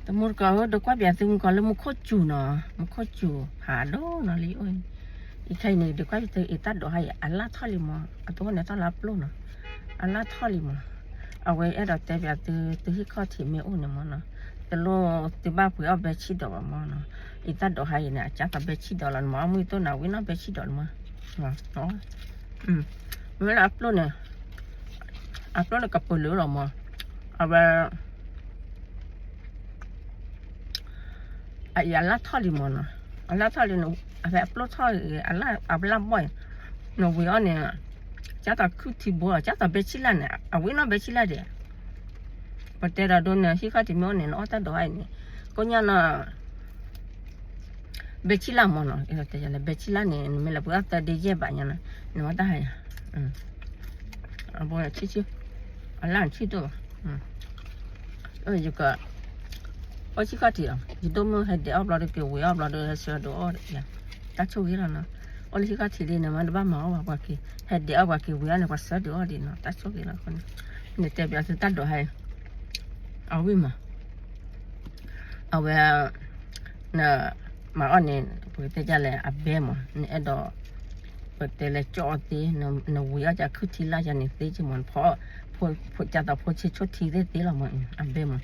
တမူတကိးဧၢ, ဒိးကွၢ်ပၠးသုမူကီၤလၢမူခိၣ်စူၤနီၤ, မူခိၣ်စူၤဖးဒိၣ်နီၤလံအိၣ်အံၤ, အံၤခဲအံၤန့ၣ် ဒိးကွၢ်ပၠးသုအံၤတၢ်ဒိးဟါအံၤ အလၣ်ထီၣ်လံမး, အတအိၣ်န့ၣ်ထီၣ်လၢအပျိၢ်နီၤ, အလၣ်ထီၣ်လံမး, အဝဲအဲၣ်ဒိးတဲပၠးသု သုဟံၣ်ခီၣ်ထံးမ့ၢ်အိၣ်န့ၣ်မးနီၤ, တလိၣ်သုဘၣ်ပှ့ၤအီၣ်ဘဲဆံၣ်ဒီးဘၣ်မးနီၤ, အံၤတၢ်ဒိးဟါအံၤန့ၣ် အကၢ်သးဘဲဆံၣ်ဒီးလီၤ, နမၤအီၣ်မုၢ်ယတိၢ်နၤဝံၤနီၣ်ဘဲဆံၣ်ဒီးလီၤမး, မ့ၢ်လၢအပျိၢ်န့ၣ် အပျိၢ်န့ၣ်ကပၢၤလၢလီၤမး, အဝဲ အအံၤအလၣ်ထီၣ်လံမးနီၤ, အလၣ်ထီၣ်လံန့ၣ် အဖဲအပျိၢ်ထီၣ်အံၤ အလၣ်အလၣ်ဘီၣ်အံၤ, နဝံၤအီၣ်န့ၣ် ကၢ်သးခုၣ်ထံဘိလီၤ, ကၢ်သးဘဲဆံၣ်လၢ်န့ၣ် အဝံၤနီၣ်ဘဲဆံၣ်လၢ်ဒံး, ပတဲဒီးဒိနဟံၣ်ခီၣ်ထံးမ့ၢ်အိၣ်န့ၣ် နအီၣ်တၢ်ဒိးဟါအံၤန့ၣ်, ကိညၣ်နီၤ ဘဲဆံၣ်လၢ်မးနီၤ, တဲလၢဘဲဆံၣ်လၢ်န့ၣ် နမ့ၢ်လဲၤပှ့ၤအီၣ်သၢဒ့ယဲၢ်ဘးညါနီၤ, နမၤတၢ်ဟါယၤ, အဘိဆံၣ်ဆံၣ်, အလၣ်ဆံၣ်ဒိၣ်ဘၣ်, ယက အိၣ်ဟံၣ်ခီၣ်ထံးလီၤ, ယဒိၣ်မုၣ်ဟဲဒဲးအီၣ်ဘျီဒီးက့ၤဝံၤအီၣ်ဘျီဒီးဟဲဆှၢဒုးအီၣ်, တၢ်ဆိၣ်ဂ့ၤလီၤနီၤ, အိၣ်လၢဟံၣ်ခီၣ်ထံးလံန့ၣ် မ့ၢ်တဘၣ်မၤအီၣ်ဘၣ်ပှၤက့ၤ, ဟဲဒဲးအီၣ်ပှၤက့ၤဝံၤအီၣ်န့ၣ် ပှၤဆှၢဒုးအီၣ်ဒံးနီၤ, တၢ်ဆိၣ်ဂ့ၤလီၤအဃိန့ၣ်, နတဲပၠးသုတၢ်ဒိးဟါအံၤ, အဝံၤမး အဝဲ နမၤအီၣ်န့ၣ် ပကတဲဒ်လဲၣ်အဘဲမး နအဲၣ်ဒိး ပတဲလဲၤကၠီၣ်အီၣ်သ့, နဝံၤအီၣ်ကၢ်ခုၣ်ထံလၢ်ယၤန့ၣ်သ့က့မး, နဖီ ကၢ်သးဖိဆ့ဆိၣ်ထံသ့ၣ်သ့လီၤမး, အဘဲမး,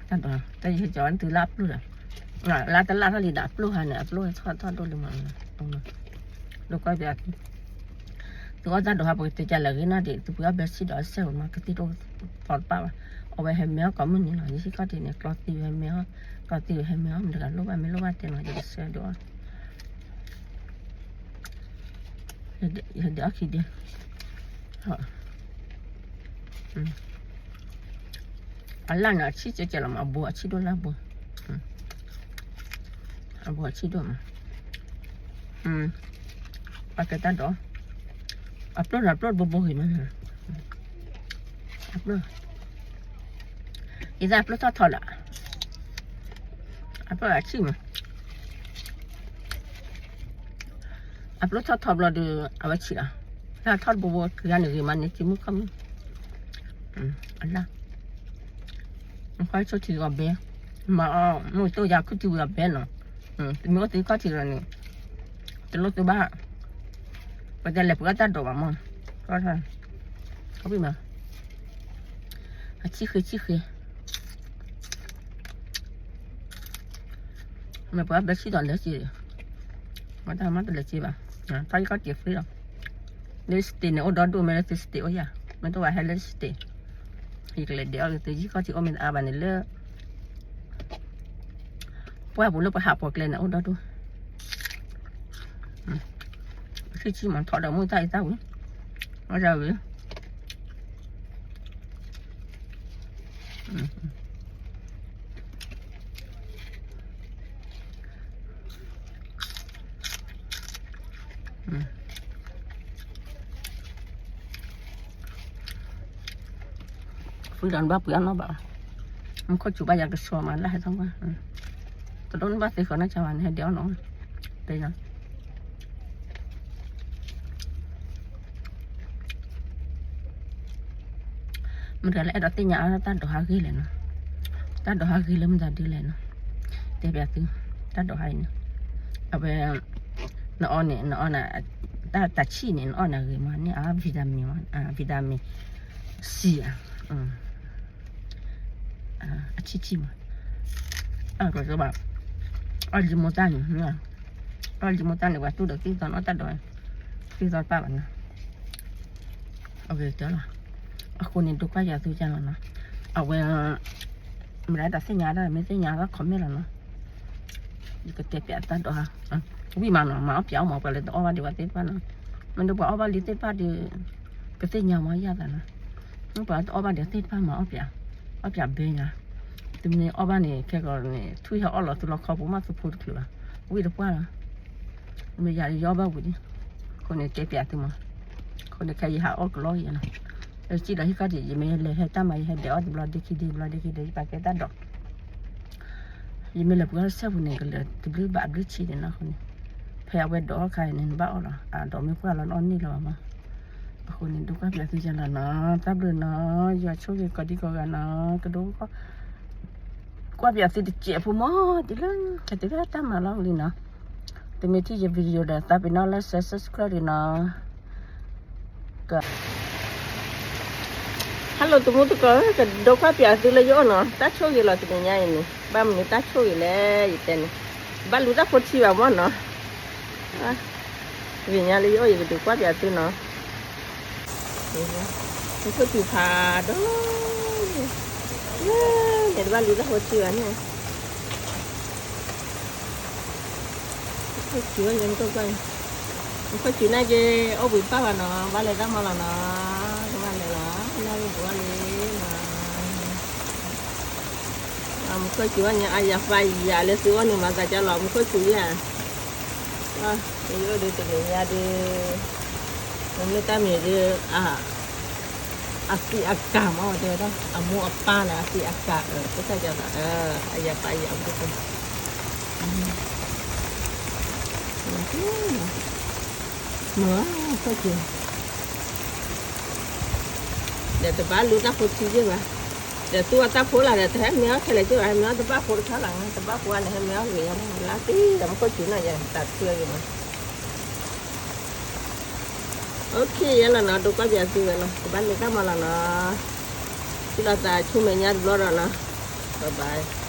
တၢ်ဒိး တၢ်ယကၠီၣ်သုလၢအပျိၢ်ဒီး လၢတလၢ်ထီၣ်လံဒီးအပျိၢ်ဟါန့ၣ် အပျိၢ်ထီၣ်ထီၣ်ဒိၣ်လံမး, ဒိးကွၢ်ပၠး သုအီၣ်တၢ်ဒိးဟါ ပကတဲကၢ်လဲၤဂ့ၤနီၣ်ဒံး သုပှ့ၤအီၣ်ဘဲဆံၣ်ဒီးအစဲးဝဲမး ကသံၣ်ဒိၣ်သီတပၣ်ဘၣ်, အဝဲဟဲမ့ၢ်အီၣ်ကိးမုၢ်နံၤလီၤ, ယဟံၣ်ခီၣ်ထံးန့ၣ် ကျီသံဝဲဟဲမ့ၢ်အီၣ်, ကျီသံဝဲဟဲမ့ၢ်အီၣ် မတၤတဂၤလိၣ်ဘၣ် မ့ၢ်လိၣ်ဘၣ်တဲနီၤ ယကဆှၢဒုးအီၣ် ယဟဲဒဲးအီၣ်ခံဒ့, အလၣ်န့ၣ် အဆံၣ်ကဲကဲလီၤမး, အဘိအဆံၣ်ဒိၣ်လၢအဘိ, အဘိအဆံၣ်ဒိၣ်မး, ပှၤကဲတၢ်ဒိး, အပျိၢ်ဒီးအပျိၢ်တဘိဘိဂ့ၤမး, အပျိၢ်, အံၤသးအပျိၢ်ထီၣ်ထီလီၤ, အပျိၢ်အဆံၣ်မး အပျိၢ်ထီၣ်ထီဘျီဒီး အဝဲဆံးလီၤ, လၢထီၣ်တဘိဘိက့ၤဂၤန့ၣ်ဂ့ၤမးန့ၣ် ထံမုၢ်ခီၣ်မုၢ်, အလၣ်, နခွါဆိထံဂီၤဘဲ, မၤအီၣ်မုၢ်တိၢ်ယၤခုၣ်ထံဝံၤအဘဲနီၤ, တမ့ၢ်အိၣ်သံခီၣ်ထံးလီၤန့ၣ်, တလိၣ်သုဘၣ်, ပတဲလဲၤပှ့ၤအီၣ်တၢ်ဒိးဘၣ်မး, ဝံၤမး, အဆံၣ်ဃ့ဆံၣ်ဃ့ မ့ၢ်ပှၤဘဲဆံၣ်ဒီးလဲၤစ့, မ့ၢ်တၢ်မ့ၢ်တလဲၤစ့ဘၣ်, တၢ်ယကီၢ်တံၢ် free လီၤ, လၢ state န့ၣ် အိၣ်ဒီဒူၣ် မ့ၢ်လၢသု state အိၣ်ယၤ, မ့ၢ်တဝဲဟဲလၢ state, ယကလဲၤဒဲးအီၣ်လၢသုယံၢ်ခီၣ်ထံးအိၣ်မ့ၢ်တအါဘၣ်န့ၣ်လၢ ပှၢ်ပူၤလၢပှၤဟးပိာ်ကျဲန့ၣ် အိၣ်ဒီဒူၣ်, ဆံၣ်ဆံၣ်မး ထီၣ်ဒီးမုၢ်တၢ်အံၤတၢ်ဝံၤ, အီၣ်တၢ်ဝံၤ ဖုဒီးနဘၣ်ပှ့ၤအီၣ်နီတဘၣ်ဘၣ်, မူခိၣ်စူၤဘၣ်ယၤကဆှီမး လၢဟဲထီၣ်မး, တဒိၣ်နဘၣ်သ့ဃီၤနီၢ်ဆါဘၣ်န့ၣ် ဟဲဒဲးအီၣ်နီၤ, တဲယၤ မတၤလၢအဲၣ်ဒိးသ့ၣ်ညါအါတၢ်ဒိးဟးဂ့ၤလဲၣ်နီၤ, တၢ်ဒိးဟးဂ့ၤလၢမတၤဒ်လဲၣ်နီၤ, တဲပၠးသု, တၢ်ဒိးဟးအံၤန့ၣ်, အဝဲ နအီၣ်န့ၣ် နအီၣ်နၤ, တၢ်တၢ်ဆံၣ်န့ၣ် နအီၣ်နၤဂ့ၤမးန့ၣ် အ vitamin မး, vitamin C ဧါ, အဆံၣ်ဆံၣ်မး, အကဘၣ်, အီၣ်လံမိၢ်တၢ်န့ၣ်, အီၣ်လံမိၢ်တၢ်န့ၣ် ပှၤတူၢ်ဒီးသံသီနီၢ်တၢ်ဒိး, သံသီတပၣ်ဘၣ်နီၤ, အဂ့ၤကတၢၢ်လီၤ, အဃိန့ၣ် ဒိးကွၢ်ယၤသုကၢ်လီၤနီၤ, အဝဲ မတၤဒၣ်သ့ၣ်ညါတၢ် မ့ၢ်သ့ၣ်ညါလီၤ comment လီၤနီၤ, ယကတဲပၠးတၢ်ဒိးဟါ, ဝံၤမးနီၤ မၤအီၣ်ပၠးအီၣ်မး ပှၤလၢတအီၣ်ဘၣ်ဒံးဝဲသ့ၣ်တဖၣ်နီၤ, မ့ၢ်ဒိးပှၤအီၣ်ဘၣ်လံသ့ၣ်တဖၣ်ဒီး ကသ့ၣ်ညါမးယၤသးနီၤ, မ့ၢ်ပှၤတအီၣ်ဘၣ်ဒံးသ့ၣ်တဖၣ်မၤအီၣ်ပၠး, အီၣ်ပၠးဘဲညါ, သုမ့ၢ်အီၣ်ဘၣ်န့ၣ် ခဲကီးန့ၣ် ထွံၣ်ဟဲအီၣ်လီၤသုလီခီပူၤမး သုဖိတချုးဘၣ်, ဝံၣ်တပှၢ်လီၤ မ့ၢ်ယၤယအီၣ်ဘၣ်ဝံၤလံ, အဃိန့ၣ်တဲပၠးသုမး, အဃိန့ၣ်ခဲယဟးအီၣ်ကလီယဲနီၤ, စံၣ်ဒီးဟံၣ်ခီၣ်ထံး ယမ့ၢ်လဲၤဟဲတၢ်မၤ ယဟဲဒဲးအီၣ်တဘျီဒ့ခံဒ့ တဘျီဒ့ခံဒ့ ယပာ်ကဲတၢ်ဒိး, ယမ့ၢ်လဲၤပှ့ၤအီၣ်စဲပူၤန့ၣ် ကလၢာ်တဘျုးဘၣ်အဘျုးဆံးန့ၣ်နီၤအဃိန့ၣ်, ဖဲအဝဲဒိးအီၣ်ခါအံၤန့ၣ် နဘၣ်အီၣ်လီၤ အဒိးမ့ၢ်ပှၢ်လီၤနအီၣ်န့ၢ်လီၤဘၣ်မး, အဃိန့ၣ် ဒိးကွၢ်ပၠးသုကလီၤနီၤ, တၢ်ဘျုးနီၤ, ယွၤဆိၣ်ဂ့ၤကိးဒံကိးဂၤနီၤ, ကဒိၣ်ကီ ကွၢ်ပၠးသုတစဲးဖိမး တုၤလၢ ကတုၤလၢတၢ်မၤလီၤလံနီၤ. သုမ့ၢ်ထံၣ်ယ video ဒီး သးပ့ၤနီၣ် like share subscribe ဒံးနီၤ. Hello တမူတကိး ကဒိကွၢ်ပၠးသုလၢယအိၣ်နီၤ. တၢ်ဆိၣ်ဂ့ၤလီၤတနံၤညါအံၤန့ၣ် ဘၣ်မနုၤတၢ်ဆိၣ်ဂ့ၤလဲၣ် ယတဲန့ၣ် ဘၣ်လူတၢ်ဖိထံဘၣ်မးနီၤ. တနံၤညါလၢယအိၣ် ယကဒိကွၢ်ပၠးသုနီၤ. မူခိၣ်စူၤဖးဒိၣ်, ယတဘၣ်လူတၢ်ဖိထံဘၣ်န့ၣ်. မူခိၣ်စူၤဝဲယဲမူခိၣ်စူၤ, မူခိၣ်စူၤန့ၣ်က့ အိၣ်ဘှံးတဖၣ်ဘၣ်နီၤ, ဘၣ်လဲၤတၢ်မၤလီၤနီၤ, ကဘၣ်လဲၤလီၤ, နၢ်ရံၣ်ဘှီလံနီၤ. မူခိၣ်စူၤဝဲညါ အယၤပာ်ယၤလၢသုဂီၢ်န့ၣ် မၤသးကၢ်လီၤ မူခိၣ်စူၤယၤ. ယအိၣ်ဒီးတနံၤညါဒီး မ့မ့ၢ်တၢ်မံၤဒီး အသံးအကာ်မး တဲဝဲဒၣ် အမိၢ်အပၢ်လၢအသံးအကာ် ကစၢ်ယွၤ အယၤပာ်ယၤအဖိ မုာ် မူခိၣ်စူၤ ဒီးတဘၣ်လူတၢ်ဖိထံယဲၢ်ဘၣ်, ဒီးသူအတၢ်ဖိလၢဒီး တဟဲမ့ၢ်အီၣ်ခဲလၢာ်က့ဘၣ်, ဟဲမ့ၢ်အီၣ်တဘၣ်ဖိတခါလီၤ, တဘၣ်ဖိန့ၣ် ဟဲမ့ၢ်အီၣ်ဂ့ၤညါလၢသံဒီး မူခိၣ်စူၤန့ၣ် ယတၢ်ထံၣ်ဂ့ၤမး. OK ယဲလီၤနီၤ, ဒိကွၢ်ပၠးသုဝဲလီၤ, ကဘၣ်လဲၤတၢ်မၤလီၤနီၤ, ထံၣ်လိာ်သးဆူမဲာ်ညါတဘျီဒီးနီၤ, bye bye.